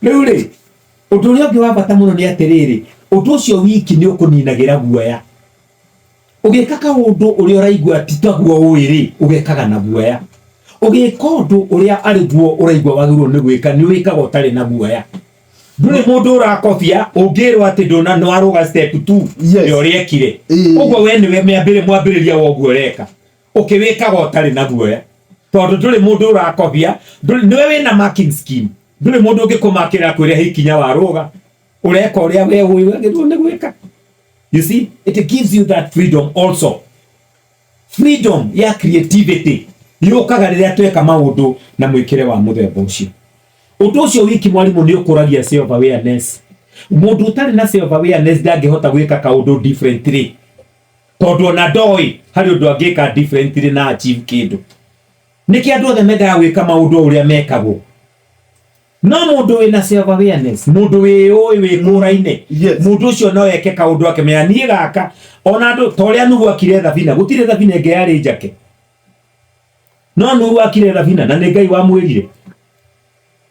Rĩu rĩ, ũndũ ũrĩa ũngĩ wa bata mũno nĩ atĩrĩrĩ, ũndũ ũcio wiki nĩ ũkũninagĩra guoya. Ũgĩka kaũndũ ũrĩa ũraigua ti taguo ũĩ rĩ, ũgekaga na guoya. Ũgĩka ũndũ ũrĩa arĩ guo ũraigua wagĩrĩirwo nĩ gwĩka, nĩ wĩkaga ũtarĩ na guoya. Ndũrĩ mũndũ ũrakobia ũngĩrwo atĩ ndũna nĩ warũga step 2 ya ũrĩa ekire. Ũguo we nĩwe mwambĩrĩria wa ũguo ũreka. Ũkĩwĩkaga ũtarĩ na guoya. Tondũ ndũrĩ mũndũ ũrakobia, nĩwe wĩna marking scheme. Ndũrĩ mũndũ ũngĩkũmakĩra akwĩre he ikinya warũga. Ũreka ũrĩa we ũĩ wagĩrĩirwo nĩ gwĩka. You see, it gives you that freedom also. Freedom ya creativity yũkaga rĩrĩa tweka maũndũ na mwĩkĩre wa mũthemba ũcio. Ũndũ ũcio wiki mwarimũ nĩ ũkũragia self awareness. Mũndũ ũtarĩ na self awareness ndangĩhota gwĩka kaũndũ differently. Tondũ ona ndoĩ harĩ ũndũ angĩka differently na achieve kĩndũ. Nĩkĩ andũ othe mendaga gwĩka maũndũ o ũrĩa mekagwo? No mũndũ wĩna self awareness, mũndũ wĩyũĩ wĩkũraine, mũndũ ũcio no eke kaũndũ akĩmenya niĩ gaka, ona andũ ta ũrĩa Nuhu akire thabina, gũtirĩ thabina ĩngĩ yarĩ njake. No Nuhu akire thabina na nĩ Ngai wamwĩrire.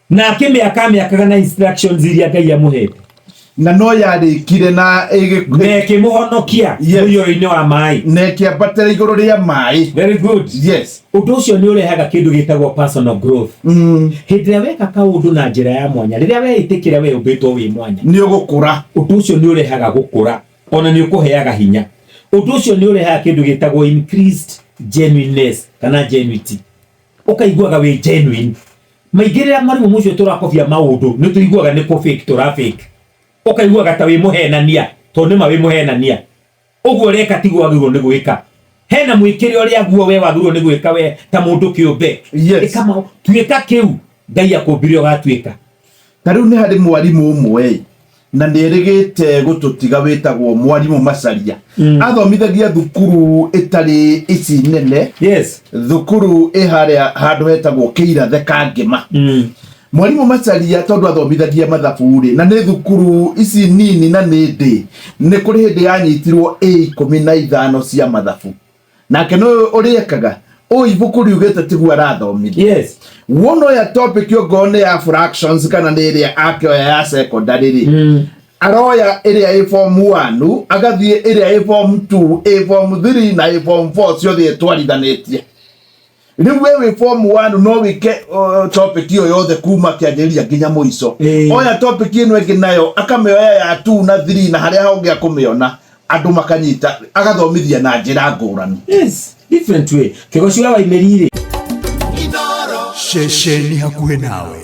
Na akĩmĩaka amĩakaga na instructions iria Ngai amũhete. Na no yarĩkire na ĩgĩ Na ĩkĩmũhonokia mũiyũro-inĩ wa maĩ. Na ĩkĩambatĩra igũrũ rĩa maĩ. Very good. Ũndũ ũcio nĩ ũrehaga kĩndũ gĩtagwo personal growth. Hĩndĩ ĩrĩa weka kaũndũ na njĩra ya mwanya, rĩrĩa weĩtĩkĩra we ũmbĩtwo wĩ mwanya. Nĩ ũgũkũra. Ũndũ ũcio nĩ ũrehaga gũkũra, ona nĩ ũkũheaga hinya. Ũndũ ũcio nĩ ũrehaga kĩndũ gĩtagwo increased genuineness kana genuity. Ũkaiguaga wĩ genuine. Maingĩ rĩrĩa mwarimũ mũcio tũrakobia maũndũ nĩ tũiguaga nĩ kũ fake tũra fake. Ũkaiguaga ta wĩ mũhenania tondũ nĩ ma wĩ mũhenania. Ũguo ũreka tiguo wagĩrĩirwo nĩ gwĩka. Hena mwĩkĩre ũrĩa guo we wagĩrĩirwo nĩ gwĩka we ta mũndũ kĩũmbe. Ĩka maũ, tuĩka kĩu Ngai akũmbire ũgatuĩka. Ta rĩu nĩ harĩ mwarimũ ũmwe ĩ, na nĩ erĩgĩte gũtũtiga wĩtagwo mwarimũ Macharia. Athomithagia thukuru ĩtarĩ ici nene. Thukuru ĩ harĩa handũ hetagwo Kĩirathe Kangĩma. Mwarimũ Macharia tondũ athomithagia mathabu rĩ, na nĩ thukuru ici nini na nĩ ndĩ, nĩ kũrĩ hĩndĩ yanyitirwo A 15 cia mathabu. Nake nĩ ũrĩa ekaga, ũũ ibuku riugĩte tiguo arathomithia. Wona oya topic ongorwo nĩ ya fractions kana nĩ ĩrĩa akĩoya ya secondary rĩ, aroya ĩrĩa ĩ form 1, agathiĩ ĩrĩa ĩ form 2, ĩ form 3 na ĩ form 4 ciothe ĩtwarithanĩtie. Rĩu we wĩ form 1 no wĩke topic ĩyo yothe kuma kĩanjĩrĩria nginya mũico. Oya topic ĩno ĩngĩ nayo akamĩoya ya 2 na 3 na harĩa hongĩ akũmĩona andũ makanyita, agathomithia na njĩra ngũrani. Yes, different way. Kĩgoci wa Waimĩri rĩ. Ceceni hakuhĩ nawe.